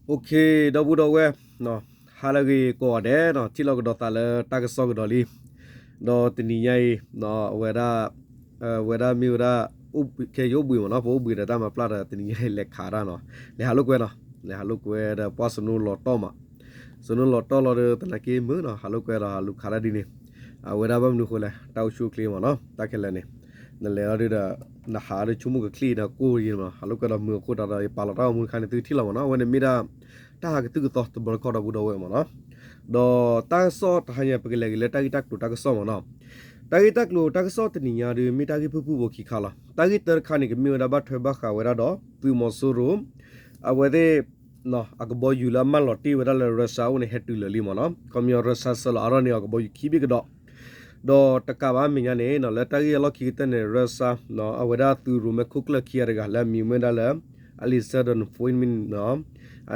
Okay, ဒီပုၢ်ဒီဝဲၢ်, ဟါလၢအဂ့ၤကိးဂၤဒဲး, ထံၣ်လိာ်ကဒီးသးလၢတၢ်ကစီၣ်ကဒီးလံ. ဒီးတနံၤညါအံၤ, အဝဲဒၣ်, အဝဲဒၣ်မ့ၢ်ဝဲဒၣ်, ခဲအံၤအိၣ်ဘှံးမ့ၢ်နီၤ, ပအိၣ်ဘှံးဒီးတၢ်မၤပျၢ်ဒီး တနံၤညါအံၤလဲၤခးတၢ်နီၤ, လဲၤဟးလိာ်ကွဲနီၤ, လဲၤဟးလိာ်ကွဲဒီးပှၢ်စနိလီၤတီၢ်မး, စနိလီၤတီၢ်လီၤဒီးသနာ်က့မုာ်နီၤ, ဟးလိာ်ကွဲဒီး ဟးလူၤခးတၢ်ဒ်န့ၣ်, အဝဲဒၣ်ဘၣ်မနုၤအဃိလဲၣ်, တၢ်အိၣ်ဆူၣ်အိၣ်ချ့မ့ၢ်နီၤ, တၢ်ခဲလၢာ်န့ၣ်, နလဲၤလီၤဒုးဒီး, နဟးဒီးဆိကမိၣ်ကချ့ၣ်ဒီးကိၢ်ယံၤမ့ၢ်နီၤ, ဟးလိာ်ကွဲဒီးမုာ်အဃိသတးဒီး ယပာ်လီၤတၢ်ဂီၤမူတခါန့ၣ် သုထံၣ်လီၤမ့ၢ်နီၤ, အဝဲန့ၣ်မ့ၢ်ဒၣ်, တၢ်ဟးကသုၣ်ကသီတဘျီတခီၣ် ဒီပုၢ်ဒီဝဲၢ်မ့ၢ်နီၤ. ဒီးတၢ်ကစီၣ်တဟါညါ ပကလဲၤက့ၤလၢတၢ်ဂ့ၢ်တၢ်ကျိၤတၢ်ကစီၣ်မ့ၢ်နီၤ. တၢ်ဂ့ၢ်တၢ်ကျိၤတၢ်ကစီၣ်တနံၤညါဒီး မ့ၢ်တၢ်ဂ့ၢ်ဖုၣ်ဖုၣ်ဖိခံခါလီၤ. တၢ်ဂ့ၢ်တၢတခါန့ၣ် ကမ့ၢ်ဝဲဒၣ်ဘၣ်ထွဲဘၣ်ဃးဝဲဒၣ်ဒီး သုးမီၤစိရိၤ, အဝဲသ့ၣ် အကဘီယူၤလၢအမၢလီၤတ့ၢ်ဝဲဒၣ်လၢ Russia အအိၣ်န့ၣ် ဟဲတုၤလၢာ်လံမ့ၢ်နီၤ. ခီပညီ Russia ဆှၢလီၤအါထီၣ်န့ၢ်အီၤကဘီယူၤခံဘ့ၣ်ကဒီး, ဒီးတကးဘၣ်မဲာ်ညါန့ၣ် လၢတၢ်ဂ့ၢ်အလီၢ်ခံကတၢၢ်န့ၣ် Russia အဝဲဒၣ်သုးရိၣ်မဲခိၣ်ကျၢၢ်ခံဂၤတဂၤလၢအမံၤမ့ၢ်ဒၣ်လၢ Alexander Fomin နီၤ,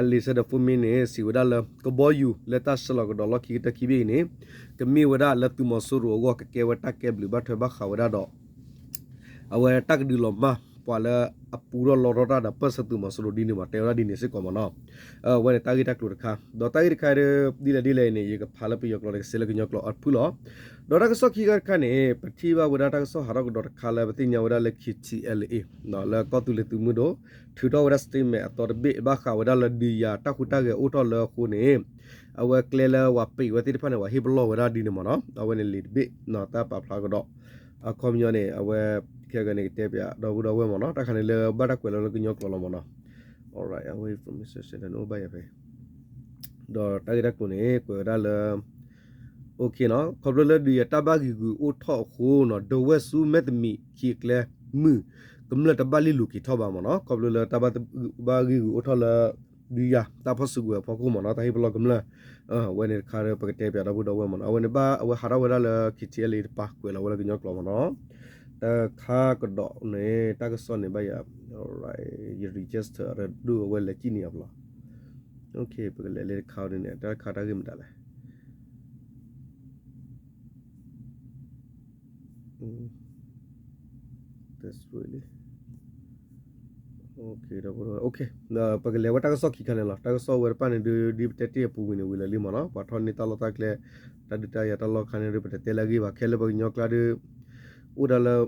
Alexander Fomin န့ၣ် စံးဝဲဒၣ်လၢ ကဘီယူၤလၢတၢ်ဆှၢလီၤကဒီးလီၢ်ခံကတၢၢ်ခံဘ့ၣ်အံၤန့ၣ် ကမ့ၢ်ဝဲဒၣ်လၢသုးမီၤစိရိၤအဂီၢ် ကကဲဝဲတၢ်ကဲဘျုးဘၣ်ထွဲဘၣ်ဃးဝဲဒၣ်ဒီး အဝဲတၢ်ကဒုးလီၤမၢ်ပှၤလၢအပူထီၣ်လီထီၣ်တၢ်ဒီးပၢၢ်ဆၢသုးမီၤစိရိၤဒ်န့ၣ်မး တဲဝဲဒၣ်ဒ်န့ၣ်စ့ၢ်ကီးမ့ၢ်နီၤ. အဝဲန့ၣ်တၢ်ဂ့ၢ်တၢ်ကျိၤတခါ, ဒီးတၢ်ဂ့ၢ်တခါဒီး ဒ်လဲၣ်ဒ်လဲၣ်အံၤန့ၣ် ယကဖးလၢပယီၤကျိာ်တကဆှဲလၢကညီကျိာ်အဖုၣ်လီၤ. ဒီးတၢ်ကစီၣ်ခံခါတခါန့ၣ် ပထံၣ်ဘၣ်ဝဲဒၣ်တၢ်ကစီၣ်ဟးထီၣ်ကဒီးတခါလၢပသ့ၣ်ညါဝဲဒၣ်လၢ K T L A လၢကီၢ်သူလ့ၤသုးမုၢ်ဒိၣ် ထုးထီၣ်ဝဲဒၣ် statement အသီတဘ့ၣ် ဘၣ်ဃးဝဲဒၣ်လၢဒုးယၤတၢ်ဟူးတၢ်ဂဲၤအိၣ်ထီၣ်လၢအဃိန့ၣ် အဝဲကျဲလၢဝၤပံးဝဲသ့ၣ်တဖၣ်န့ၣ် ဝၤဟ့ၣ်ပလီၢ်ဝဲဒၣ်ဒ်န့ၣ်မ့ၢ်နီၤ. အဝဲန့ၣ်လံာ်တဘ့ၣ် တၢ်ပာ်ဖျါကဒီး အခီပညီန့ၣ် အဝဲ ခဲကနံၣ် ကတဲပၠး ဒီပုၢ်ဒီဝဲၢ်မ့ၢ်နီၤ, တၢ်ခါန့ၣ်လၢဘၣ်တၢ်ကွဲးလီၤလၢကညီကျိာ်လီၤမ့ၢ်နီၤ. Alright, away from the session တအိၣ်ဘၣ်ယၤဖဲ ဒီးတၢ်ဂ့ၢ်တၢ်ကျိၤန့ၣ် ကွဲးဝဲဒၣ်လၢ okay နီၤ, ခီဖျိလၢဒုးယၤတၢ်ဘၣ်ဂံာ်ဂုာ်အိၣ်ထီၣ်အဃိနီၤ, ဒဝဲၢ်ဆူမဲာ်တမံၤခံအကျဲ မုၢ်ကမျၢၢ်တဘၣ်လ့ၢ်လိာ်က့ၤထီၣ်ဘၣ်မ့ၢ်နီၤ. ခီဖျိလၢတၢ်ဘၣ်ဂံာ်ဂုာ်အိၣ်ထီၣ်လၢ ဒုးယၤတၢ်ဖီၣ်စုကဝဲၤအဖီခိၣ်မ့ၢ်နီၤ, တၢ်ဟ့ၣ်ပလီၢ်ကမျၢၢ် အဝဲန့ၣ်တခါဒီး ပကတဲပၠးဒီပုၢ်ဒီဝဲၢ်မ့ၢ်နီၤ. အဝဲန့ၣ်ဘၣ် အဝဲဟးထီၣ်ဝဲဒၣ်လၢ K T L A တပၤ ကွဲးလီၤဝဲလၢကညီကျိာ်မ့ၢ်နီၤ. တခါကဒီးန့ၣ် တၢ်ကစီၣ်န့ၣ်ဘၣ်ယၤ alright, ယ register ဒီးဒိၣ်အဝဲလဲၤစံၣ်န့ၢ်ယၤပလီၢ်. Okay, ပကလဲၤလၢတခါဒ်န့ၣ် တၢ်တခါတၢ်ဂ့ၢ်မတၤလဲၣ်. တၢ်စရ့လံ okay, okay, ပကလဲၤဝဲတၢ်ကစီၣ်ခံခါန့ၣ်လီၤ. တၢ်ကစီၣ်ဝဲတဖၣ်န့ၣ်ဒုး ဒ်ပတဲတ့ၢ်အပူၤကွံာ်န့ၣ် ဝံၤလၢာ်လံမ့ၢ်နီၤ, ပှၤထီၣ်န့ၢ်တၢ်လီၢ်တၢ်ကျဲ တၢ်ဒုးတၢ်ယၤတၢ်လီၢ်ခါန့ၣ်ဒုး ပတတဲလၢအဂ့ၢ်ဘၣ်. ခဲလၢပကညီကျါဒုး အိၣ်ဒၣ်လၢ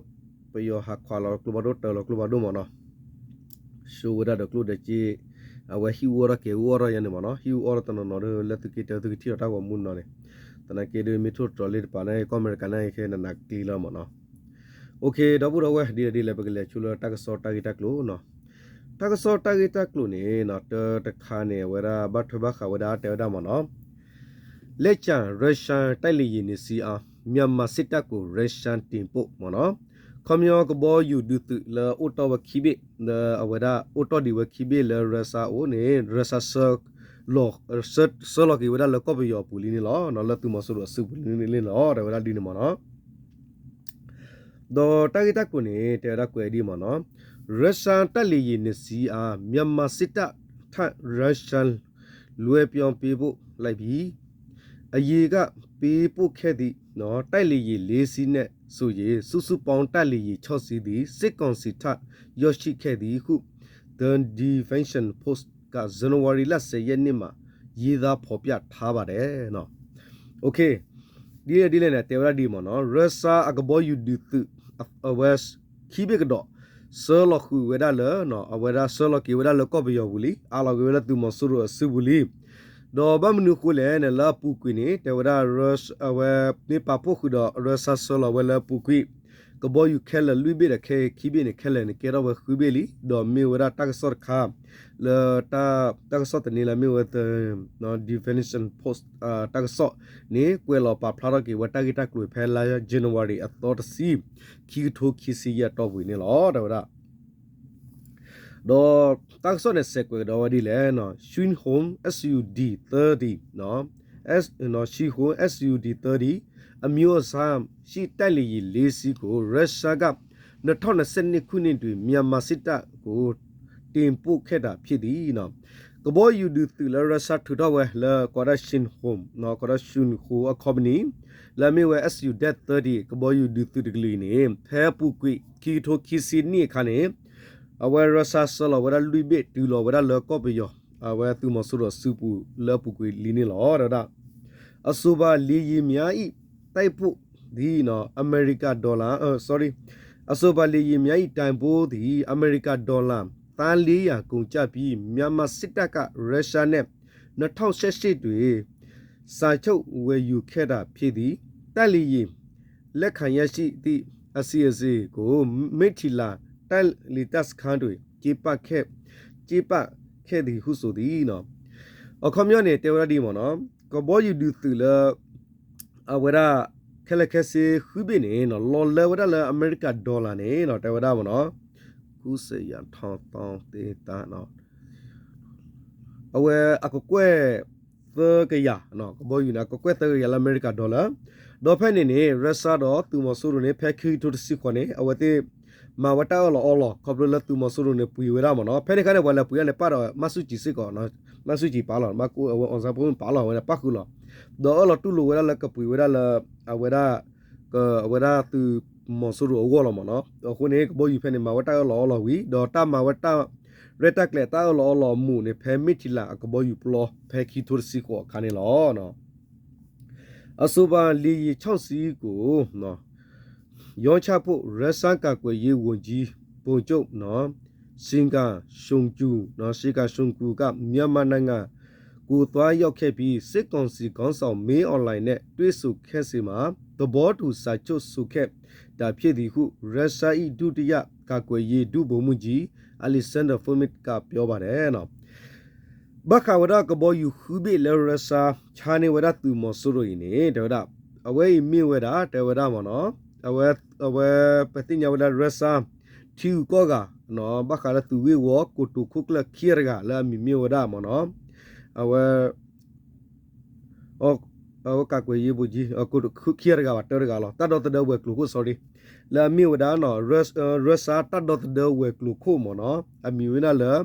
ပယီၤဟးခွးလီၤကျိဖးဒိၣ် တၢၤလီၤကျိဖးဒိၣ်မ့ၢ်နီၤ, ဆိဝဲဒၣ်ဒီးကျိၣ်ဒီးစ့ အဝဲဟံၣ်အူအီၣ်ထီၣ်ကဲၤအူအီၣ်ထီၣ်ယါန့ၣ်မ့ၢ်နီၤ, ဟံၣ်အူအီၣ်ထီၣ်တနီၤနီၤဒီး လၢသုးက့တၢ သုကထံၣ်လီၤတၢ်ဂီၤမူနီၤန့ၣ်, သနာ်က့ဒုး မ့ၢ်ထိၣ်တြီၤလ့တပၤန့ၣ် ကီၢ်အမဲရကၤန့ၣ် ခဲနနးကျံလီၤမ့ၢ်နီၤ. Okay, ဒီပုၢ်ဒီဝဲၢ် ဒ်လဲၣ်ဒ်လဲၣ် ပကလဲၤဆိလၢတၢ်ကစီၣ်တၢ်ဂ့ၢ်တၢ်ကျိၤနီၤ. တၢ်ကစီၣ်တၢ်ဂ့ၢ်တၢ်ကျိၤန့ၣ် တၢတခါန့ၣ် အဝဲဒၣ်ဘၣ်ထွဲဘၣ်ဃးဝဲဒၣ်တဲဝဲဒၣ်မ့ၢ်နီၤ လက်ကျန် ရုရှားတိုက်လေယာဉ်နှစ်စီးအား မြန်မာစစ်တပ်ကို ရုရှားတင်ပို့ မ့ၢ်နီၤ. ခီပညီကဘီယူၤဒုးသုးလၢအိၣ်တီၢ်ဝဲခံဘ့ၣ် လၢအဝဲဒၣ်အိၣ်တီၢ်ဒံးဝဲခံဘ့ၣ်လၢ Russia အအိၣ်န့ၣ် Russia ဆှၢလီၤက့ၤဝဲဒၣ်လၢကီၢ်ပယီၤအပူၤလံန့ၣ်လီၤ. လၢသုးမီၤစိရိၤအစုပူၤလံန့ၣ်လီၤ တဲဝဲဒၣ်ဒ်န့ၣ်မ့ၢ်နီၤ. ဒီးတၢ်ဂ့ၢ်တၢ်ကျိၤန့ၣ် တဲဝဲဒၣ်ကွဲးဒ်မ့ၢ်နီၤ, ရုရှားတိုက်လေယာဉ်နှစ်စီးအား မြန်မာစစ်တပ်ထံ ရုရှားလွှဲပြောင်းပေးပို့လိုက်ပြီ. အရင်ကပေးပို့ခဲ့သည့် တိုက်လေယာဉ်လေးစီးနဲ့ဆိုရင် စုစုပေါင်းတိုက်လေယာဉ်ခြောက်စီးသည် စစ်ကောင်စီထံရောက်ရှိခဲ့သည်ဟု The Defense Post က ဇန်နဝါရီလဆယ်ရက်နေ့မှာ ရေးသားဖော်ပြထားပါတယ်. Okay, ဒ်လဲၣ်ဒ်လဲၣ်န့ၣ် တဲဝဲဒၣ်ဒ်မ့ၢ်နီၤ, Russia အကဘီယူၤဒုးသုး အဝဲ ခံဘ့ၣ်ကဒီး ဆှၢလီၤဃုာ်ဝဲဒၣ်လၢ အဝဲဒၣ်ဆှၢလီၤက့ၤဝဲဒၣ်လၢကီၢ်ပယီၤပူၤလံ, အးလီၤက့ၤဝဲလၢသုးမီၤစိရိၤအစုပူၤလံ. ဒီးဘၣ်မနုၤအဃိလဲၣ်န့ၣ် လၢအပူၤကွံာ်န့ၣ် တဲဝဲဒၣ် အဝဲမ့ၢ်ပာ်ဖှိၣ်ဃုာ်ဒီး Russia ဆှၢလီၤဝဲလၢအပူၤကွံာ် ကဘီယူၤခဲလၢာ်လွံၢ်ဘ့ၣ်ဒီး ခဲခံဘ့ၣ်န့ၣ် ခဲလၢာ်န့ၣ် ကဲထီၣ်ဝဲဃုဘ့ၣ်လံ. ဒီးမ့ၢ်ဝဲဒၣ်တၢ်ကစီၣ်တခါ လၢ တၢ်ကစီၣ်သန့လၢမ့ၢ်ဝဲ Definition Post တၢ်ကစီၣ်န့ၣ် ကွဲးလီၤပာ်ဖျါထီၣ်က့ၤဝဲတၢ်ဂ့ၢ်တၢ်ကျိၤဖဲလါ January အသီတဆံ ခံကထိခံဆံယဲၢ်အတီၢ်ပူၤန့ၣ်လီၤ တဲဝဲဒၣ်. ဒီးတၢ်ကစီၣ်န့ၣ် စဲးကွဲးကဒီးဝဲဒ်လဲၣ်, Sukhoi Su thirty, Sukhoi Su thirty အမျိုးအစားရှိတိုက်လေယာဉ်လေးစီးကို ရုရှားက နှစ်ထောင့်နှစ်ဆယ့်နှစ်ခုနှစ်တွင် မြန်မာစစ်တပ်ကို တင်ပို့ခဲ့တာဖြစ်သည်. ကဘီယူၤဒုးသုးလၢ Russia ထုးထီၣ်ဝဲလၢကိးဒၣ် Sukhoi, ကိးဒၣ် Sukhoi အ company လၢအမ့ၢ်ဝဲ Su thirty ကဘီယူၤဒုးသုးတကလုာ်အံၤန့ၣ် ဖဲအပူၤကွံာ် ခံကထိခံဆံနံၣ်အခါန့ၣ် အဝဲ Russia ဆှၢလီၤဝဲဒၣ်လွံၢ်ဘ့ၣ် တုၤလီၤဝဲဒၣ်လၢကီၢ်ပယီၤ အဝဲသုးမီၤစိရိၤအစုပူၤလၢအပူၤကွံာ်လံန့ၣ်လီၤ တဲဝဲဒၣ်. အဆိုပါလေယာဉ်များ၏ တိုက်ပိုက်သည် အမေရိကန်ဒေါ်လာ sorry အဆိုပါလေယာဉ်များ၏ တန်ဖိုးသည် အမေရိကန်ဒေါ်လာ သန်းလေးရာ ကုန်ကျပြီး မြန်မာစစ်တပ်က ရုရှားနဲ့ နှစ်ထောင့်ရှစ်ရှစ်တွင် စာချုပ်ဝယ်ယူခဲ့တာဖြစ်သည်။ တိုက်လေယာဉ်လက်ခံရရှိသည့် အစီအစဉ်ကို မိထ္ထီလာ တိုက်လေတပ်စခန်းတွင် ကျင်းပခဲ့ ကျင်းပခဲ့သည်ဟုဆိုသည် အခီပညီန့ၣ် တဲဝဲဒၣ်ဒ်အံၤမ့ၢ်နီၤ, ကဘီယူၤဒုးသုးလၢ အဝဲဒၣ် ခဲလၢာ်ခဲဆ့ဃုဘ့ၣ်န့ၣ် လီၤလၢဝဲဒၣ်လၢအမဲရကၤ dollar န့ၣ် တဲဝဲဒၣ်မ့ၢ်နီၤ, ကူစယၤထီသီသ့တၢ် အဝဲအကကွဲၢ်သၢကယၤ, ကဘီယူၤန့ၣ် အကကွဲၢ်သၢကယၤလၢအမဲရကၤ dollar, ဒီးဖဲန့ၣ်န့ၣ် Russia ဒီးသုးမီၤစိရိၤန့ၣ် ဖဲခံကထိတဆံဃိးန့ၣ် အဝဲသ့ၣ် မၤဝဲတၢ်အၢၣ်လီၤအီလီၤ ခီဖျိလၢသုးမီၤစိရိၤန့ၣ် ပှ့ၤဝဲဒၣ်မ့ၢ်နီၤ, ဖဲန့ၣ်အခါန့ၣ် ပှၤလဲၤပှ့ၤဒၣ်န့ၣ် ပၣ်ဒီးမၤဆူၣ်ကံၤစ့ၢ်ကီး, မၤဆူၣ်ကံၤပာ်လီၤ, မၤကိးအဝဲ အောင်ဆန်းဗိုလ်ချုပ် ပာ်လီၤဝဲဒၣ်ပၣ်ဃုာ်လီၤ, ဒီးအၢၣ်လီၤတူၢ်လိာ်ဝဲဒၣ်လၢကပှ့ၤဝဲဒၣ်လၢ အဝဲဒၣ် အဝဲဒၣ်သုးမီၤစိရိၤအဂီၢ်လီၤမ့ၢ်နီၤ, အဃိန့ၣ် ကဘီယူၤဖဲန့ၣ် မၤဝဲတၢ်အၢၣ်လီၤအီလီၤဝံၤ ဒီးတၢ်မၤဝဲတၢ်ရဲၣ်တၢ်ကျဲၤတၢ်အၢၣ်လီၤအီလီၤအမူးန့ၣ် ဖဲမိထ္ထီလာအကဘီယူၤပျီ ဖဲခံကထိတဆံဃိးအခါန့ၣ်လီၤ. အဆိုပါလေယာဉ်ခြောက်စီးကို ရောင်းချဖို့ ရုရှားကာကွယ်ရေးဝန်ကြီး ဗိုလ်ချုပ် Sergei Shoigu, Sergei Shoigu က မြန်မာနိုင်ငံကိုသွားရောက်ခဲ့ပြီး စစ်ကောင်စီခေါင်းဆောင်မင်းအောင်လှိုင်နဲ့တွေ့ဆုံခဲ့စဉ်မှာ သဘောတူစာချုပ်ဆိုခဲ့တာဖြစ်သည်ဟု ရုရှား၏ ဒုတိယကာကွယ်ရေးဒုဗိုလ်မှူးကြီး Alexander Fomin ကပြောပါတယ် ဘၣ်ဃးဝဲဒၣ်ကဘီယူၤဃုဘ့ၣ်လၢ Russia ဆါန့ၢ်ဝဲဒၣ်သုးမီၤစိရိၤအံၤန့ၣ် တဲဝဲဒၣ် အဝဲအံၤမ့ၢ်ဝဲဒၣ် တဲဝဲဒၣ်မ့ၢ်နီၤ, အဝဲ အဝဲပသ့ၣ်ညါဝဲဒၣ် Russia ထံဂုၤကီၢ်ဂၤ ဘၣ်ဃးလၢသုးဂ့ၢ်ဝီကိတိာ်ခိၣ်ကျၢၢ်ခံဂၤတဂၤ လၢအမံၤမ့ၢ်ဝဲဒၣ်မ့ၢ်နီၤ, အဝဲ အဝဲကာကွယ်ရေးဗိုလ်ကြီး ခံဂၤတဂၤဘၣ် တၢတဂၤလီၤ တၢ်ဒီသဒၢဝဲၤကျိၤခိၣ် sorry လၢအမ့ၢ်ဝဲဒၣ် Russia တၢ်ဒီသဒၢဝဲၤကျိၤခိၣ်မ့ၢ်နီၤ အမံၤဝဲဒၣ်လၢ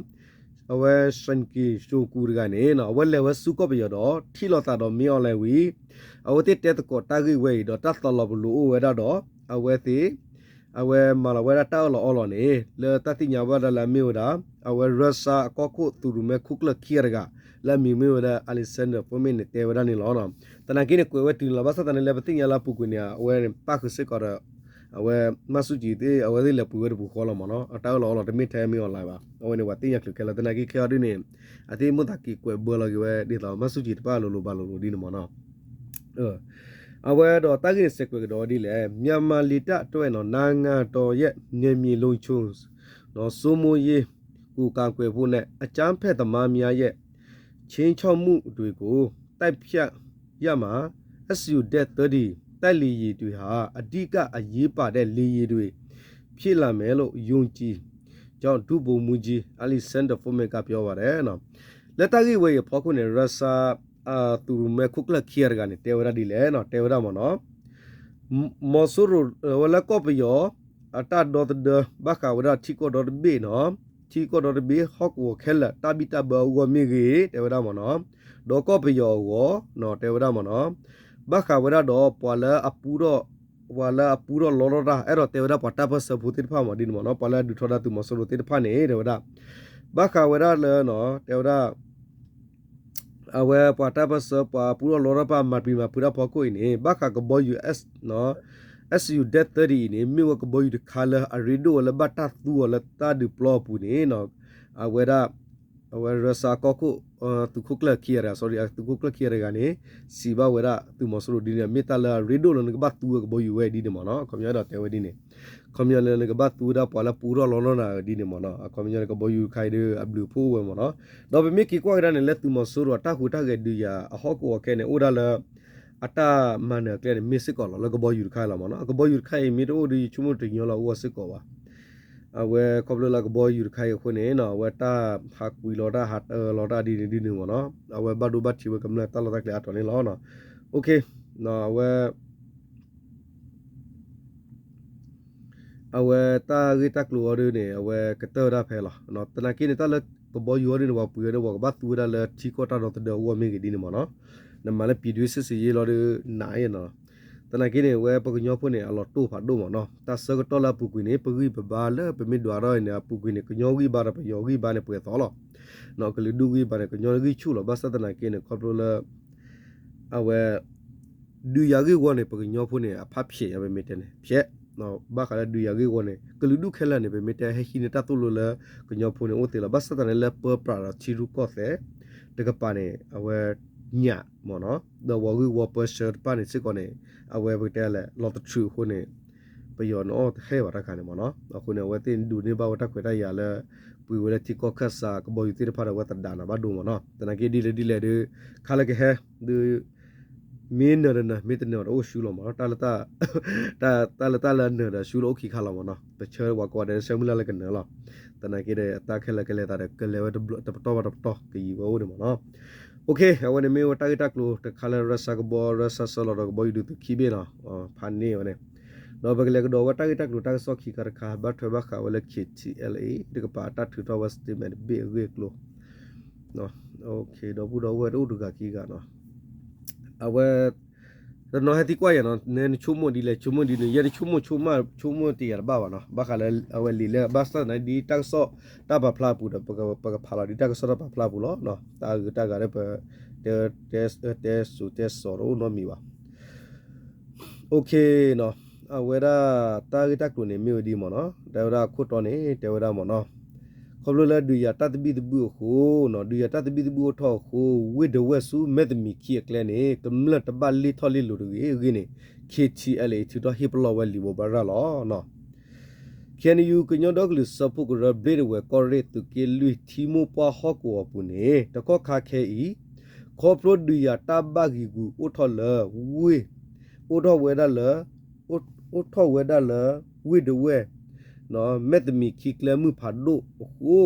အဝဲ Sergei Shoigu တဂၤန့ၣ် အဝဲလဲၤဝဲဆူကီၢ်ပယီၤဒီး ထံၣ်လိာ်သးဒီးမင်းအောင်လှိုင်ဝံၤ အဝဲသ့ၣ်တဲသကိးတၢ်ဂ့ၢ်ဝဲအံၤဒီး တၢ်သးလီၤပလိာ်အိၣ်ဝဲဒၣ်ဒီး အဝဲသ့ၣ် အဝဲမၤလီၤဝဲဒၣ်တၢ်အၢၣ်လီၤအီလီၤန့ၣ် လၢတၢ်သ့ၣ်ညါဘၣ်ဒၣ်လၢအမ့ၢ်ဝဲဒၣ် အဝဲ Russia အကီၢ်ခိၣ်သုးရိၣ်မဲခိၣ်ကျၢၢ်ခံဂၤတဂၤ လၢအမံၤမ့ၢ်ဝဲဒၣ် Alexander Fomin န့ၣ် တဲဝဲဒၣ်န့ၣ်လီၤ. သနာ်က့န့ၣ် ကွဲးဝဲတုၤန့ၣ်လီၤ ဘၣ်ဆၣ်သနာ်က့လၢပသ့ၣ်ညါလၢအပူၤကွံာ်န့ၣ် အဝဲန့ၣ်ပၣ်ဃုာ်စ့ၢ်ကီးဒီး အဝဲမၤဆူၣ်ကံၤသ့ၣ် အဝဲသ့ၣ်လဲၤပှ့ၤဝဲတပူၤဃီလီၤမ့ၢ်နီၤ အတၢ်အၢၣ်လီၤအီလီၤတမ့ၢ်ထဲမ့ၢ်အီၤလၢၤဘၣ် အဝဲန့ၣ်ပှၤသ့ၣ်ညါချုးခဲလၢာ် သနာ်က့ခဲအံၤဒ်န့ၣ် အသ့ၣ်မိၣ်သးက့ၤကွဲးဘၢလီၤက့ၤဝဲဒ်သိး မၤဆူၣ်ကံၤတပၣ်လိၤလိၤဘၣ်လိၤလိၤဒ်န့ၣ်မ့ၢ်နီၤ အဝဲဒီးတၢ်ဂ့ၢ်န့ၣ်စဲးကွဲးကဒီးဝဲဒ်လဲၣ် မြန်မာလေတပ်အတွက် နိုင်ငံတော်ရဲ့ နယ်မြေလုံခြုံ စိုးမိုးရေးကို ကာကွယ်ဖို့နဲ့ အကြမ်းဖက်သမားများရဲ့ ခြိမ်းခြောက်မှုတွေကို တိုက်ဖျက်ရာမှာ Su တစ်သီး တိုက်လေယာဉ်တွေဟာ အဓိကအရေးပါတဲ့ လေယာဉ်တွေ ဖြစ်လာမယ်လို့ ယုံကြည်ကြောင်း ဒုဗိုလ်မှူးကြီး Alexander Fomin က ပြောပါတယ် လၢတၢ်ဂ့ၢ်ဝဲအံၤအဖီခိၣ်န့ၣ် Russia သုးရိၣ်မဲခိၣ်ကျၢၢ်ခံဂၤတဂၤန့ၣ် တဲဝဲဒၣ်ဒ်လဲၣ်နီၤ တဲဝဲဒၣ်မ့ၢ်နီၤ မီၤစိရိၤဝဲလၢကီၢ်ပယီၤ အတၢ်ဒီသဒၢ ဘၣ်ဃးဝဲဒၣ်ထံကီၢ်ဒီတဘ့ၣ်နီၤ ထံကီၢ်ဒီတဘ့ၣ် ဟီၣ်ကဝီၤခဲလၢာ် တၢ်ဘံၣ်တၢ်ဘၢအဂီၢ်မ့ၢ်ဂ့ၤ တဲဝဲဒၣ်မ့ၢ်နီၤ ဒီးကီၢ်ပယီၤအဂီၢ်နီၤ တဲဝဲဒၣ်မ့ၢ်နီၤ ဘၣ်ဃးဝဲဒၣ်ဒီးပှၤလၢအပူထီၣ် ပှၤလၢအပူထီၣ်လီထီၣ်တၢ် အဲၣ်ဒိးတဲဝဲဒၣ်ပှၤတၢ်ပၢၢ်ဆၢဖိသ့ၣ်တဖၣ်မ့ၢ်ဒ်န့ၣ်မ့ၢ်နီၤ ပှၤလၢအဒုးထီဒါသုးမီၤစိရိၤသ့ၣ်တဖၣ်န့ၣ် တဲဝဲဒၣ် ဘၣ်ဃးဝဲဒၣ်လၢ တဲဝဲဒၣ် အဝဲပှၤတၢ်ပၢၢ်ဆၢ ပှၤပူထီၣ်လီထီၣ်တၢ် မၤပျံၤမၤဖုးတၢ်ဖီခိၣ်အံၤန့ၣ် ဘၣ်ဃးကဘီယူၤ Su တစ်သီး အံၤန့ၣ် မ့ၢ်ဝဲကဘီယူၤတခါလၢအရ့ဒိၣ်ဝဲလၢဘၣ်တၢ်သူအီၤလၢတၢ်ဒုးပျီအပူၤန့ၣ် အဝဲဒၣ် အဝဲ Russia အကီၢ်ခိၣ် သုးခိၣ်ကျၢၢ်ခံဂၤတဂၤ sorry သုးခိၣ်ကျၢၢ်ခံဂၤတဂၤန့ၣ် စံးဘၣ်ဝဲဒၣ်သုးမီၤစိရိၤဒ်န့ၣ် မ့ၢ်တၢ်လၢအရ့ဒိၣ်လၢနကဘၣ်သူဝဲကဘီယူၤဝဲဒ်န့ၣ်မ့ၢ်နီၤ ခီပညီဒီးတဲဝဲဒ်န့ၣ် ခီပညီလၢနကဘၣ်သူဝဲဒၣ်ပှၤလၢပူထီၣ်လီထီၣ်နၤဒ်န့ၣ်မ့ၢ်နီၤ အခီပညီလၢကဘီယူၤတခါအံၤဒီး အဘျုးအဖှိၣ်အိၣ်ဝဲမ့ၢ်နီၤ ဒီးပမ့ၢ်က့ၤကွၢ်ကဒါန့ၣ် လၢသုးမီၤစိရိၤအတၢ်ဟူးတၢ်ဂဲၤဒုးယၤအဟီၣ်ကဝီၤခဲန့ၣ် အိၣ်ဒၣ်လၢ အတၢ်မၤနၢၤအကျဲန့ၣ် မ့ၢ်စ့ၢ်ကီးလီၤ လၢကဘီယူၤတခါအံၤလီၤမ့ၢ်နီၤ အကဘီယူၤတခါအံၤမ့ၢ်တအိၣ်ဒီး ယဆိကမိၣ်တညီလီၤအိၣ်စ့ၢ်ကီးဘၣ် အဝဲခီဖျိလၢကဘီယူၤတခါအံၤအဃိန့ၣ် အဝဲတၢ်ဟးကွံာ်လီၤတၢ်ဟးတၢလီၤတၢ်ဒ်န့ၣ်ဒ်န့ၣ်မ့ၢ်နီၤ အဝဲဘၣ်ဒိဘၣ်ထံးဝဲကမျၢၢ်တၢ်လီၢ်တၢ်ကျဲအါတီၤန့ၣ်လီၤ. အဝဲ အဝဲတၢ်ဂ့ၢ်တၢ်ကျိၤအီၤဒ်န့ၣ် အဝဲကတၢၢ်ဝဲဒၣ်ဖဲလီၤ. သနာ်က့န့ၣ် တၢ်လၢကဘီယူၤအီၤဒ်န့ၣ် ပှၤပှ့ၤအီၤဒီး ပှၤကဘၣ်သူဝဲဒၣ်လၢထံကီၢ်တၢ်ဒီသဒၢအဂီၢ်မ့ၢ်ဂ့ၤဒ်န့ၣ်မ့ၢ်နီၤ နမၤလၢ ပြည်တွင်းစစ်ဆင်ရေး လီၤဒ်န့ၣ်နီၤ သနာ်က့န့ၣ် အဝဲပကညီဖိန့ၣ် အလီၤတိၢ်ဖးဒိၣ်မ့ၢ်နီၤ တၢ်ဆၢကတီၢ်လၢအပူၤကွံာ်န့ၣ် ပဂံၢ်ပဘါလၢပမ့ၢ်ဒွးထီၣ်အံၤန့ၣ် အပူၤကွံာ်န့ၣ် ကညီဂံၢ်ဘါဒီးပယီၤဂံၢ်ဘါန့ၣ် ပှဲၤသီလီၤ. ကလုာ်ဒူၣ်ဂံၢ်ဘါန့ၣ် ကညီဂံၢ်ဆူၣ်လီၤ. ဘၣ်ဆၣ်သနာ်က့န့ၣ် ခီဖျိလၢ အဝဲ ဒုးယၤဂ့ၢ်ဝီန့ၣ် ပကညီဖိန့ၣ် အဖးဖျဲးယၤ ပမ့ၢ်တဲန့ၣ် ဖျဲး, ဘၣ်ဃးလၢဒုးယၤဂ့ၢ်ဝီန့ၣ် ကလုာ်ဒူၣ်ခဲလၢာ်န့ၣ် ပမ့ၢ်တဲဟဲဟံးန့ၢ်တၢ်သိၣ်လိလၢ ကညီဖိန့ၣ်အိၣ်သ့လီၤ. ဘၣ်ဆၣ်သနာ်က့လၢပၢပြးဒီးထံရူၢ်ကီၢ်သဲး တကပၤန့ၣ် အဝဲ ညၣ်မ့ၢ်နီၤ ဒီးဝီၤဂံၢ်ဝီၤပၢဆှၢတဖၣ်န့ၣ်စ့ၢ်ကီးန့ၣ် အဝဲပကတဲလဲၣ် လီၤတထြုးအဃိန့ၣ် ပယီၤန့ၣ်အီၣ်တဟဲဘၣ်တၢ်ခါန့ၣ်မ့ၢ်နီၤ. အဃိန့ၣ် အဝဲသ့ၣ်ဒိးန့ၢ်ဘၣ်ဝဲတၢ်ခွဲးတၢ်ယာ်လၢ ပှ့ၤဝဲလၢထံကီၢ်ခၢၣ်စး ကဘီယူၤသ့ၣ်တဖၣ်ဒီး အဝဲသဒါနၤဘၣ်ဒိမ့ၢ်နီၤ. သနာ်က့ဒ်လဲၣ်ဒ်လဲၣ်ဒီး ခါလၢကဟဲ ဒီး မ့ၢ်နၢၤဒီးနၢၤ မ့ၢ်တနၢၤဒီးအိၣ်ဆူလီၤမ့ၢ်နီၤ. တၢ်လၢ တၢ်လၢတၢ်လၢနၢၤဒီးဆူလၢအိၣ်ခံခါလီၤမ့ၢ်နီၤ. ပဆၢဝဲကိးဂၤဒဲး ဆၢမုၢ်လၢ်လၢကနၢၤလီၤ. သနာ်က့ဒီး အတၢ်ခဲလၢာ်ကလဲၤသးဒီး ကလဲၤဝဲတပတီၢ်ပတီၢ်ကယံၤဝဲအိၣ်န့ၣ်မ့ၢ်နီၤ. အဝဲန့ၣ်မ့ၢ်ဝဲတၢ်ဂ့ၢ်တၢ်ကျိၤတခါလၢ ရၢစါကဘီ ရၢစါဆၢလီၤဒီးကဘီယူၤဒုးသုးခံဘ့ၣ်နီၤ ဖးန့ၢ်ဝဲန့ၣ်. ဒီးပကလဲၤကဒီးဝဲတၢ်ဂ့ၢ်တၢ်ကျိၤတၢ်ကစီၣ်ခံခါတခါ ဘၣ်ထွဲဘၣ်ဃးဝဲလၢ ခ့ထံအဲလ်အ့ တကပၤတၢ်ထုးထီၣ်ဝဲ statement တဘ့ၣ်အဂ့ၢ်အကျိၤ ဒီပုၢ်ဒီဝဲၢ်တအိၣ်တဂၤခံဂၤနီၤ. အဝဲ တနီၤဟဲသံကွၢ်ယၤနီၤ နဲနဆိကမိၣ်ဒ်လဲၣ် ဆိကမိၣ်ဒ်န့ၣ် ယဲတဆိကမိၣ်ဆိကမိၣ် ဆိကမိၣ်တယာ်တဘၣ်ဘၣ်နီၤ. ဘၣ်ဃးလၢအဝဲလံာ်လၢ ဘၣ်ဆၣ်သနာ်က့ဒ်တၢ်ကစီၣ်တၢ်ပာ်ဖျါအပူၤဒီး ပကဖးလီၤဒ်တၢ်ကစီၣ်တၢ်ပာ်ဖျါအပူၤလီၤ. တၢ်အဂုၤတၢ်ဂၤဒီးပ တဲစိၤတဲစိၤတအိၣ်နီတမံၤဘၣ်. အဝဲဒၣ် တၢ်ဂ့ၢ်တၢ်ကျိၤန့ၣ်မ့ၢ်ဝဲဒ်မ့ၢ်နီၤ တဲဝဲဒၣ်အခိၣ်တီန့ၣ် တဲဝဲဒၣ်မ့ၢ်နီၤ ခီဖျိလၢဒုးယၤတၢ်သဘံၣ်သဘုၣ်အဃိနီၤ ဒုးယၤတၢ်သဘံၣ်သဘုၣ်အိၣ်ထီၣ်အဃိ ဝ့ၢ်ဒဝဲၢ်ဆူမဲၣ်သမံၤခံအကျဲန့ၣ် ကမျၢၢ်တဘၣ်လ့ၢ်ထီၣ်လ့ၢ်လီၤတဂ့ၤအဂ့ၢ်န့ၣ် ခ့ထံအဲလ်အ့ ထုးထီၣ်ဟ့ၣ်ပလီၢ်ဝဲလံာ်ဘိးဘၣ်ရၤလီၤ. ခ့ၣ်အဲၣ်ယူၣ် ကညီဒီကလုာ်စၢဖှိၣ်ကရၢ ဘျ့ဒဝဲၢ်ကီၢ်ရ့ၣ် သုးက့လွံၢ် ထံမိၢ်ပှၢ်ဟီၣ်ကဝီၤပူၤန့ၣ် တကီၢ်ခါခဲအံၤ ခီဖျိဒုးယၤတၢ်ဘၣ်ဂံာ်ဂူာ်အိၣ်ထီၣ်လၢ ဝ့ၢ် အိၣ်ထီၣ်ဝဲဒၣ်လၢ ဝ့ၢ်ဒဝဲၢ် မဲၣ်သမံၤခံကျဲမုၢ်ဖးဒိၣ်အဃိ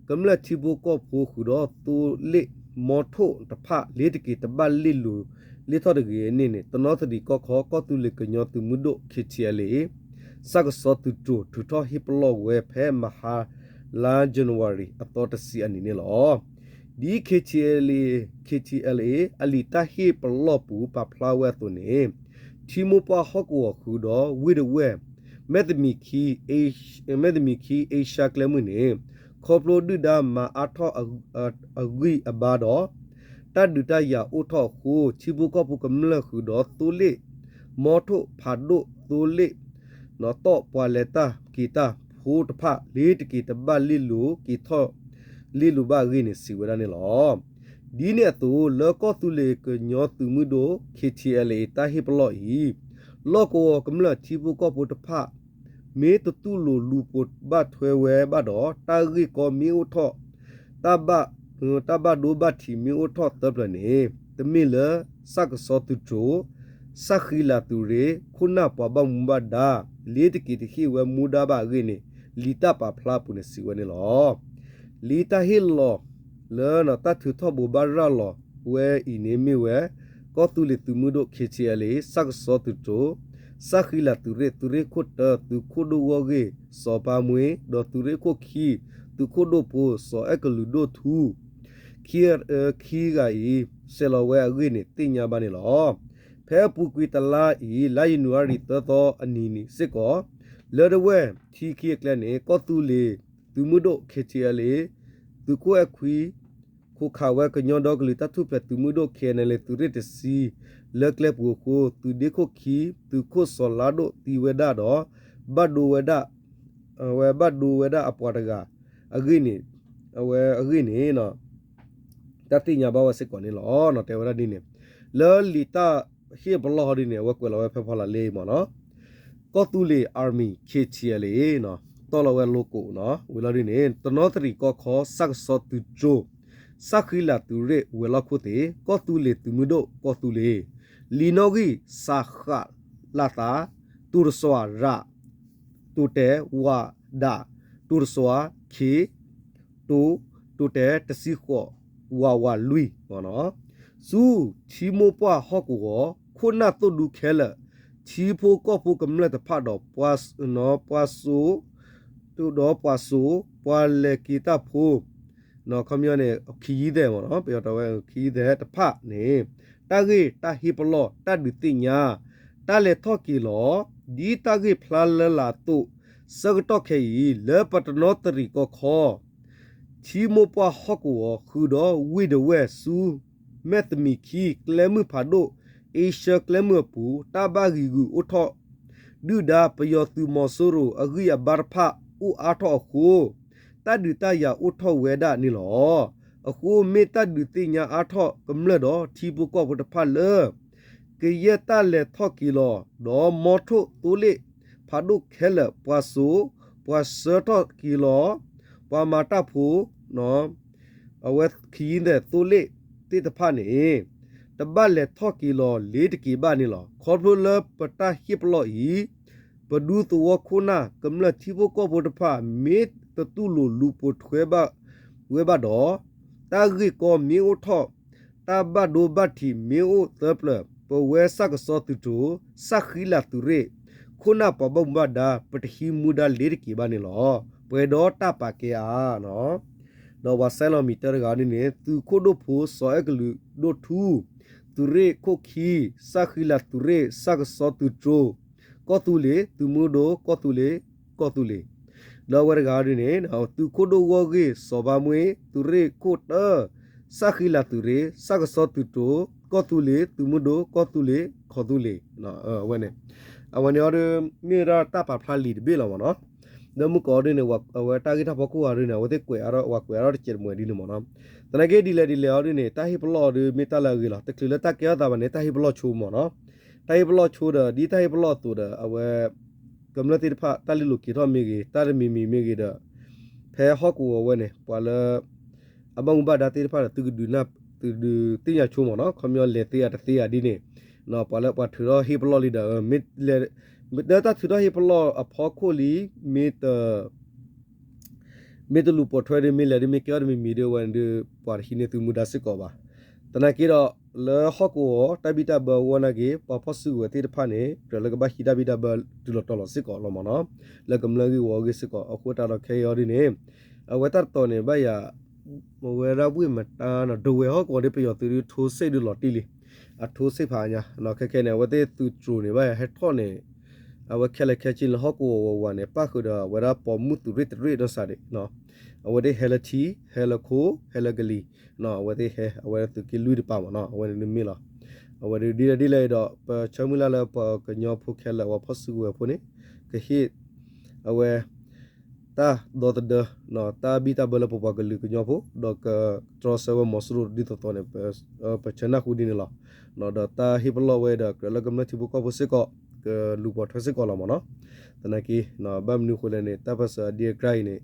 ကမျၢၢ်ထံဖိကီၢ်ဖိဃုာ်ဒီးသိလ့ၣ်မီထိၣ်တဖၣ် လ့ၤတက့ၤတဘၣ်လ့ၢ်လီၤလ့ၢ်ထီၣ်တဂ့ၤန့ၣ်န့ၣ် တနီသရံၣ်ကီၢ်ခီ ကီၢ်သူလ့ၤကညီသုးမုၢ်ဒိၣ် ခ့ထံအဲလ်အ့ စၢ်ကစီသုးတြိၤ ထုးထီၣ်ဟ့ၣ်ပလီၢ်ဝဲဖဲမဟါလါ January အသီတဆံအနံၤန့ၣ်လီၤ. ဒ် ခ့ထံအဲလ်အ့ ခ့ထံအဲလ်အ့ အလံာ်တၢ်ဟ့ၣ်ပလီၢ်ပူၤပာ်ဖျါဝဲအသိးန့ၣ် ထံမိၢ်ပှၢ်ဟီၣ်ကဝီၤဃုာ်ဒီးဝ့ၢ်ဒဝဲၢ် မဲၣ်သမံၤခံ မဲၣ်သမံၤခံအ့ရှါကျဲမုၢ်န့ၣ် ခီဖျိဒုၣ်ဒါမၤအါထီၣ်အဂံၢ်အဘါဒီး တၢ်ဒုးတၢ်ယၤအိၣ်ထီၣ်အဃိ ထံဖိကီၢ်ဖိကမျၢၢ်ဃုာ်ဒီးသိလ့ၣ် မီထိၣ်ဖးဒိၣ်သိလ့ၣ် နီၣ်တီၣ်ပှၤလဲၤတၢ်က့ၤတၢ်ဖိတဖၣ် လ့ၤတက့ၤတဘၣ်လ့ၢ်လီၤက့ၤထီၣ်လ့ၢ်လီၤဘၣ်အဂ့ၢ်န့ၣ် စံးဝဲဒၣ်န့ၣ်လီၤ. ဒ်န့ၣ်အသိး လၢကီၢ်သူလ့ၤကညီသုးမုၢ်ဒိၣ် ခ့ထံအဲလ်အ့ တၢ်ဟ့ၣ်ပလီၢ်အံၤ လီၢ်ကဝီၤကမျၢၢ်ထံဖိကီၢ်ဖိတဖၣ် မ့ၢ်တတူၢ်လိာ်လူၤပိာ်ဘၣ်ထွဲဝဲဘၣ်ဒီး တၢ်ဂ့ၢ်ကီမ့ၢ်အိၣ်ထီၣ် တၢ်ဘၣ်ဒိဘၣ်ထံးမ့ၢ်အိၣ်ထီၣ်သၢဖျၢၣ်န့ၣ် တမ့ၢ်လၢစၢ်ကစီသုးတြိၤ, စၢ်ဃံလၤသုးရ့ၣ်, ခိၣ်နၢ်ပှၤဘၣ်မူဘၣ်ဒါ လ့ၤတက့ၤတဟ့ၣ်ဝဲမူဒါဘၣ်အဂ့ၢ်န့ၣ် လံာ်တၢ်ပာ်ဖျါအပူၤန့ၣ်စံးဝဲန့ၣ်လီၤ. လံာ်တၢ်ဟ့ၣ်လီၤ လၢတၢ်ထုးထီၣ်ဘိးဘၣ်ရၤလီၤဝဲအံၤန့ၣ်မ့ၢ်ဝဲ ကီၢ်သူလ့ၤသုးမုၢ်ဒိၣ် ခ့ထံအဲလ်အ့ စၢ်ကစီသုးတြိၤ, စၢ်ဃံလၤသုးရ့ၣ်, သုးရ့ၣ်ခိၣ်တၢ, သုးခိၣ်ဒိၣ်ဂီၢ်ဂ့ၢ် စီၤပၤမှ့, ဒီးသုးရ့ၣ်ခိၣ်ခံ, သုးခိၣ်ဒိၣ်ဖိ စီၤအဲၣ်ကလုာ်ဒိၣ်ထူ ခံဂၤအံၤ ဆဲးလီၤဝဲအဂ့ၢ်န့ၣ် သ့ၣ်ညါဘၣ်န့ၣ်လီၤ. ဖဲအပူၤကွံာ်တလါအံၤ လါယနူၤအါရံၤသၢသီအနံၤန့ၣ်စ့ၢ်ကီး လၢဒဝဲၢ်ထံခံအကျဲန့ၣ် ကီၢ်သူလ့ၤသုးမုၢ်ဒိၣ် ခ့ထံအဲလ်အ့ သုးခိၣ်အဲၣ်ခွံ ခိးခးဝဲကညီဒီကလုာ်တၢ်ထူၣ်ဖျဲးသုးမုၢ်ဒိၣ် ခ့ၣ်အဲၣ်အၣ်လ်အ့ သုးရ့ၣ်တဆံ လၢကျဲပူၤအဃိ သုးဒ့ခိၣ်ခံ သုးခိၣ်စီၤလါဒိၣ်သံဝဲဒၣ်ဒီး ဘၣ်ဒိဝဲဒၣ် အဝဲဘၣ်ဒိဝဲဒၣ်အပှၤတဂၤအဂ့ၢ်န့ၣ် အဝဲအဂ့ၢ်န့ၣ် တၢ်သ့ၣ်ညါဘၣ်ဝဲစ့ၢ်ကီးန့ၣ်လီၤ. တဲဝဲဒၣ်ဒ်န့ၣ် လၢလံာ်တၢ်ဟ့ၣ်ပလီၢ်ဟီဒ်န့ၣ် အဝဲကွဲးလီၤဝဲဖဲဖီလာ်လံမ့ၢ်နီၤ ကီၢ်သူလ့ၤ Army ခ့ထံအဲလ်အ့ တီၢ်လီၤဝဲလိကိးနီၤ ဝံၤလီၤဒ်န့ၣ် တနီသရံၣ်ကီၢ်ခီ စၢ်ကစီသုးတြိၤ စၢ်ဃံလၤသုးရ့ၣ်ဝဲၤလီၢ်ခိၣ်သ့ၣ် ကီၢ်သူလ့ၤသုးမုၢ်ဒိၣ် ကီၢ်သူလ့ၤ လံာ်နီၣ်ဂံၢ် စးဃးလးသး တိၤတစွၤရး တိၤတဲဝးဒး တိၤတစွၤခ့ တိၤ တိၤတဲတဆံဃိး ဝးဝးလွံၢ် ဆူထံမိၢ်ပှၢ်ဟီၣ်ကဝီၤ ခိၣ်နၢ်သိၣ်ဒူခဲလၢာ် ထံဖိကီၢ်ဖိကမျၢၢ်တဖၣ်ဒီး ပှၤစိ ဒီးပှၤစိ ပှၤလဲၤက့ၤတၢ်ဖိ ခီပညီန့ၣ် ခ့ယံသဲးမ့ၢ်နီၤ ပယီၤတဲဝဲ ခ့ယံသဲးတဖၣ်န့ၣ် တၢ်ဂ့ၢ်တၢ်ဟ့ၣ်ပလီၢ် တၢ်ဒုးသ့ၣ်ညါ တၢ်လဲၤထီၣ်က့ၤလီၤ ဒ်တၢ်ဂ့ၢ်ဖျါလၢလာ်အသိး ဆၢကတီၢ်ခဲအံၤ လၢပတနီသရံၣ်ကီၢ်ခီ ထံမိၢ်ပှၢ်ဟီၣ်ကဝီၤဃုာ်ဒီးဝ့ၢ်ဒဝဲၢ်ဆူ မဲၣ်သမံးခံ ကျဲမုၢ်ဖးဒိၣ် အ့ရှၢၣ်ကျဲမုၢ်အပူၤ တၢ်ဘၣ်ဂံာ်ဂုာ်အိၣ်ထီၣ် ဒုၣ်ဒါပယီၤသုးမီၤစိရိၤအဂံၢ်အဘါတဖၣ်အိၣ်အါထီၣ်အဃိ တၢ်ဒုးတၢ်ယၤအိၣ်ထီၣ်ဝဲဒၣ်န့ၣ်လီၤ. အဃိမ့ၢ်တၢ်ဒုးသ့ၣ်ညါအါထီၣ်ကမျၢၢ်ဒီး ထံဖိကီၢ်ဖိတဖၣ်လၢ ကယဲၢ်တၢ်လဲၤထီၣ်က့ၤလီၤ ဒီးမီထိၣ်သိလ့ၣ်ဖးဒိၣ်ခဲလၢာ် ပှၤစိာ်, ပှၤဆှၢထီၣ်က့ၤလီၤ, ပှၤမၤတၢ်ဖိ အဝဲခံဒဲးသိလ့ၣ်သ့ၣ်တဖၣ်န့ၣ် တဘၣ်လဲၤထီၣ်က့ၤလီၤလ့ၤတက့ၤဘၣ်န့ၣ်လီၤ. ခီဖျိလၢပတၢ်ဟ့ၣ်ပလီၢ်အံၤ ပဒူသဝီခိၣ်နၢ်ကမျၢၢ်ထံဖိကီၢ်ဖိတဖၣ် မ့ၢ်တတူၢ်လိာ်လူၤပိာ်ထွဲဘၣ်ဝဲဘၣ်ဒီး တၢ်ဂ့ၢ်ကီမ့ၢ်အိၣ်ထီၣ် တၢ်ဘၣ်ဒိဘၣ်ထံးမ့ၢ်အိၣ်သၢပျၢၤ ပဝဲစၢ်ကစီသုးတြိၤ စၢ်ဃံလၤသုးရ့ၣ် ခိၣ်နၢ်ပှၤဘၣ်မူဘၣ်ဒါ ပတဟံးမူဒါလ့ၤတက့ၤဘၣ်န့ၣ်လီၤ. ပှဲၤဒီးတၢ်ပာ်ကဲအါ ဒီးပှၤဆဲးလီၤမံၤတၢတဂၤဒ်န့ၣ် သုးခိၣ်ဒိၣ်ဖိ စီၤအဲၣ်ကလုာ်ဒိၣ်ထူ သုးရ့ၣ်ခိၣ်ခံ စၢ်ဃံလၤသုးရ့ၣ် စၢ်ကစီသုးတြိၤ ကီၢ်သူလ့ၤ သုးမုၢ်ဒိၣ် ကီၢ်သူလ့ၤ ကီၢ်သူလ့ၤ ဒီးအဝဲတဂၤဒ်န့ၣ် သုးခိၣ်ဒိၣ်ဂီၢ်ဂ့ၢ် စီၤဘါမွ့ သုးရ့ၣ်ခိၣ်တၢ စၢ်ဃံလၤသုးရ့ၣ် စၢ်ကစီသုးတြိၤ ကီၢ်သူလ့ၤ သုးမုၢ်ဒိၣ် ကီၢ်သူလ့ၤ ကီၢ်သူလ့ၤ အဝဲန့ၣ် အဝဲန့ၣ်အီၤဒီး မ့ၢ်ဝဲဒၣ်တၢ်ပာ်ဖျါလံာ်တဘ့ၣ်လီၤမ့ၢ်နီၤ. ဒီးမုၢ်ကီးဒ်န့ၣ် အဝဲတၢ်ဂ့ၢ်တၢ်ဖီခိၣ်ဂၤဒ်န့ၣ် အဝဲသ့ၣ်ကွဲးအါထီၣ် ပှၤကွဲးအါထီၣ်တစဲးတမှဲၤဒ်န့ၣ်မ့ၢ်နီၤ. သနာ်က့ဒ်လဲၣ်ဒ်လဲၣ်အီၤဒ်န့ၣ် တၢ်ဟ့ၣ်ပလီၢ်အီၤဒီး မ့ၢ်တၢ်လၢအဂ့ၤလီၤ. တချုးလၢတၢ်ကဲထီၣ်သးဘၣ်န့ၣ် တၢ်ဟ့ၣ်ပလီၢ်ဆိမ့ၢ်နီၤ. တၢ်ဟ့ၣ်ပလီၢ်ဆိဒီး ဒ်တၢ်ဟ့ၣ်ပလီၢ်အသိးဒီး အဝဲ ကမျၢၢ်သ့ၣ်တဖၣ် တၢ်လုၢ်လီၢ်က့ၤထီၣ်မ့ၢ်ဂ့ၤ တၢ်တမံၤမံၤမ့ၢ်ဂ့ၤဒီး ဖဲဟီၣ်ကဝီၤဝဲန့ၣ် ပှၤလၢ အဘၣ်မူဘၣ်ဒါသ့ၣ်တဖၣ်ဒီး သုကဒုးနၢ် သုဒုးသ့ၣ်ညါဆိမ့ၢ်နီၤ. ခီပညီလဲၤသ့ဧါတသ့ဧါဒ်န့ၣ် ပှၤလၢပှၤထုးထီၣ်ဟ့ၣ်ပလီၢ်လံဒီး မ့ၢ်လၢ မ့ၢ်တၢ်ထုးထီၣ်ဟ့ၣ်ပလီၢ်အဖီခိၣ်လံ မ့ၢ်တ မ့ၢ်တလူၤပိာ်ထွဲဒီး မ့ၢ်လဲၤဒီး မ့ၢ်ကဲထီၣ်တမံၤမံၤဒီး အဝဲန့ၣ်ဒီး ပှၤတဟံးန့ၢ်သုမူဒါစ့ၢ်ကီးဘၣ်. သနာ်က့ဒီး လၢဟီၣ်ကဝီၤတၢ်ဘံၣ်တၢ်ဘၢအဂီၢ်နာ်က့ ပှၤဖီၣ်စုကဝဲၤသ့ၣ်တဖၣ်န့ၣ် ကြၢးလၢကဘၣ်ဟံးတၢ်ဘံၣ်တၢ်ဘၢတုၤလီၤတီၤလီၤစ့ၢ်ကီးလီၤမ့ၢ်နီၤ. လၢကမျၢၢ်ဂ့ၢ်ဝီအဂ့ၢ်စ့ၢ်ကီး အဃိသတးဒီးခဲအံၤအီၤဒ်န့ၣ် အဝဲတၢ်တတီၤန့ၣ် ဘၣ်ယၤ မ့ၢ်ဝဲဒၣ်ဝ့ၢ်မတါနီၤ ဒဝဲၢ်ဟီၣ်ကဝီၤဒီး ပယီၤသုးဒုးထိစ့ၣ်ဒုးလီၤတံၢ်လံ. အထိစ့ၣ်ဖးညါ ခဲခဲန့ၣ် အဝဲသ့ၣ်သုးတြိၤန့ၣ် ဘၣ်ယၤဟဲထီၣ်န့ၣ် အဝဲခဲလၢာ်ခဲဆ့လၢဟီၣ်ကဝီၤဝးဝးန့ၣ် ပၣ်ဃုာ်ဒီးအဝဲဒၣ်ပိာ်မုၣ်သုးရ့ၣ်တရ့ၣ်နီၢ်စၢ်ဒံး အဝဲသ့ၣ်ဟဲလၢထံ ဟဲလၢခိ ဟဲလၢကလံၤ အဝဲသ့ၣ်ဟဲ အဝဲသုးက့လွံၢ်တပၤမ့ၢ်နီၤ အဝဲန့ၣ်မ့ၢ်လီၤ. အဝဲဒ်လဲၣ်ဒ်လဲၣ်ဒီး ပဆၢမုၢ်လၢ်လၢပှၤကညီဖိခဲလၢာ် ပှၤဖီၣ်စုကဝဲၤဖိန့ၣ် ကဟ့ၣ် အဝဲ တၢ်ဒီသဒၢ တၢ်ဘံၣ်တၢ်ဘၢလၢပပှၤကလုာ်ကညီဖိ ဒီးကတြီဆၢဝဲမီၤစိရိၤဒ်သိးသိးန့ၣ် ပဆၢနၢ်ဟူဒ်န့ၣ်လီၤ. ဒီးတၢ်ဟ့ၣ်ပလီၢ်ဝဲဒီး ကြၢးလၢကမျၢၢ်ထံဖိကီၢ်ဖိစ့ၢ်ကီး ကလူၤပိာ်ထွဲစ့ၢ်ကီးလီၤမ့ၢ်နီၤ. သနာ်က့ ဘၣ်မနုၤအဃိလဲၣ်န့ၣ် တၢ်ပၢၢ်ဆၢအဒံအကြၢ်အံၤန့ၣ်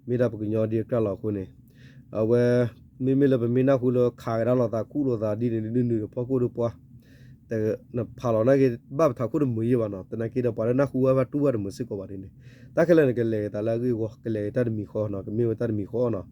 မ့ၢ်ဒၣ်ပကညီဒံအကြၢ်လီၤအဃိန့ၣ် အဝဲ မ့မ့ၢ်လၢပမ့ၢ်နၢ်ဟူလၢခးကဒါလိာ်သး ခူၣ်လိာ်သးဒ်န့ၣ်ဒ်နုၤဒီး ဖီခိၣ်ဒီးပှၤ နဖးလီၤနာ်က့ ဘၣ်ပထးခိၣ်တမုာ်ယံာ်ဘၣ်နီၤ. သနာ်က့ဒီး ပှၤလၢနၢ်ဟူဝဲဘၣ်တူၢ်ဘၣ်တမုာ်စ့ၢ်ကီးဘၣ်ဒ်န့ၣ် တၢ်ခဲလၢာ်န့ၣ် ကလဲၤက့ၤသးလၢအဂ့ၢ်အဝီ ကလဲၤက့ၤတၢ်တမံၤဃီနီၤ ကမ့ၢ်ဝဲတၢ်တမံၤဃီနီၤ.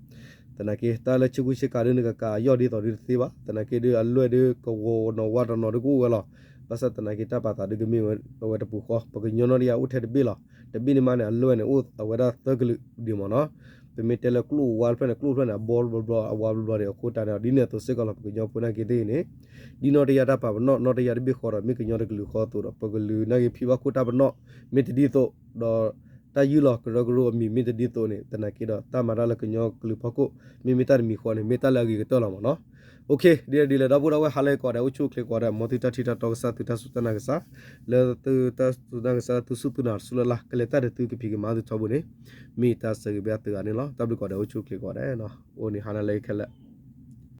သနာ်က့ တၢ်လၢဆ့ကူဆ့ကၤဒ်နကကးယီၢ်ဒ်သိးဒ်တသ့ဘၣ်. သနာ်က့ဒ်အလွဲၢ်ဒ် ကဝီၤနီၤဝါတနီၤဒ်ကအိၣ်ဝဲလီၤ. ဘၣ်ဆၣ်သနာ်က့ တၢ်ပာ်သးဒ်ကမ့ၢ်ဝဲတပူၤဃီ ပကညီနီၢ်တယၢ်အိၣ်ထဲတဘ့ၣ်လီၤ. တဘ့ၣ်န့ၣ်မးန့ၣ် အလွဲၢ်န့ၣ် အိၣ်အဝဲဒၣ်သၢကလုာ်ဒ်မ့ၢ်နီၤ. ပမ့ၢ်တဲလၢကျိၣ်ဝါတဖျၢၣ်န့ၣ် ကျိၣ်တဖျၢၣ်န့ၣ် အဘီဘျီဘျီ အဝါဘျီဘျီဒီး အဃိတၢ်န့ၣ် ဒ်န့ၣ်အသိးစ့ၢ်ကီးလီၤ ပကညီဖိနာ်က့သ့ၣ်ဂ့ၤန့ၣ် ဒ်နီၢ်တယၢ်တၢ်ပာ်ပနီၣ် နီၢ်တယၢ်တဘ့ၣ်ဃီဒီး မ့ၢ်ကညီတကလုာ်ဃီအသိးဒီး ပကလုာ်နာ်က့ဖံးဘၣ်ခိၣ်တၢ်ပနီၣ် မ့ၢ်တဒ်သိး ဒီးတၢ်ယုၢ်လီၤကရၢကရိအမံၤမ့ၢ်တဒ်သိးန့ၣ် သနာ်က့ဒီး တၢ်မၤတၢ်လၢကညီကလုာ်ဖီခိၣ် မ့မ့ၢ်တၢ်တမံၤဃီန့ၣ် မ့ၢ်တၢ်လၢအဂ့ၤကတၢၢ်လီၤမ့ၢ်နီၤ. ဒ်လဲၣ်ဒ်လဲၣ် ဒီပုၢ်ဒီဝဲၢ်ဟါလၢကိးဂၤဒဲး အိၣ်ဆူၣ်အိၣ်ချ့ကိးဂၤဒဲး မ်သုတၢ်ထံၣ်တၢ်တီကစၢ် သုတၢ်စူၢ်တၢ်နာ်ကစၢ် လၢသုတၢ်စူၢ်တၢ်နာ်ကစၢ် သုစူၢ်သုနာ်တစူၢ်လၢ်လၢ် ကလဲၤတၢ်ဒီးသုကဖံးကမၤသုထီဘိန့ၣ် မ့ၢ်တၢ်ဆၢဂ့ၤဘၣ်သုဂၤန့ၣ်လီၤ. တၢ်ဘျုးကိးဂၤဒဲး အိၣ်ဆူၣ်အိၣ်ချ့ကိးဂၤဒဲး အိၣ်န့ၣ်ဟါနၤလၢခဲလၢာ်